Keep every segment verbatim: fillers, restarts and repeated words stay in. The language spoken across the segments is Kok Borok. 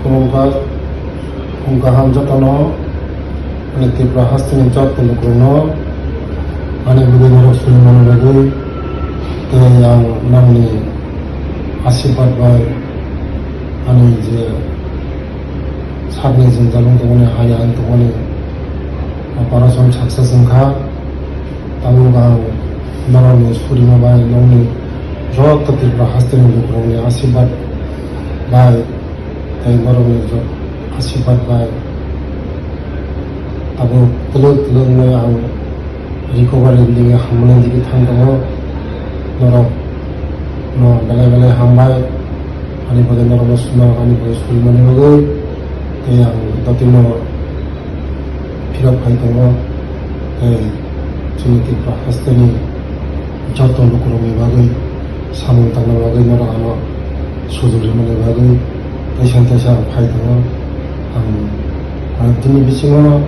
Khulumkha, khum kaham jotono, ani Tripura hasteni jotto lukurokno, ani bwrwi norok suri mani bagwi, tei ang nokni asirwad bai, ani je sakni jwngjal wng tongmani, hai ang tongmani operation success wngkha. Tabuk ang norokni surima bai, nokni joto Tripura hasteni lukurokni asirwad bai, tei norokni jo-, asirwad bai tabuk twlwk twlwk wngwi ang recovery ni digi hamani digi thang tongo. Norok no belai belai hambai, ani bagwi norokno suma, ani bagwi surimani bagwi, tei ang dotino phirok phai tongo, tei chini Tripura hasteni joto lukurokni bagwi samung tangna bagwi norok ano sujok rimani bagwi teisa teisa ang phai tongo. Ang koi ek dini bisingo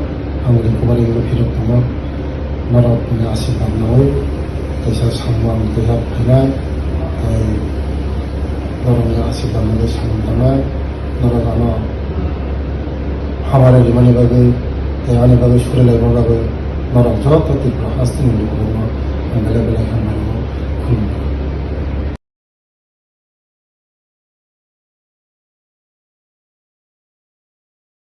ang recovery wngwi phirok tongo. Norokni asirwad nawi teisa samung ang teisa phainai, tei norokni asirwad nawi samung tangnai. Norok ano hamari rimani bagwi tei ani bagwi suri laima bagwi norok joto Tripura hasteni lukurokno ang belai belai hambai rwo, khulumkha.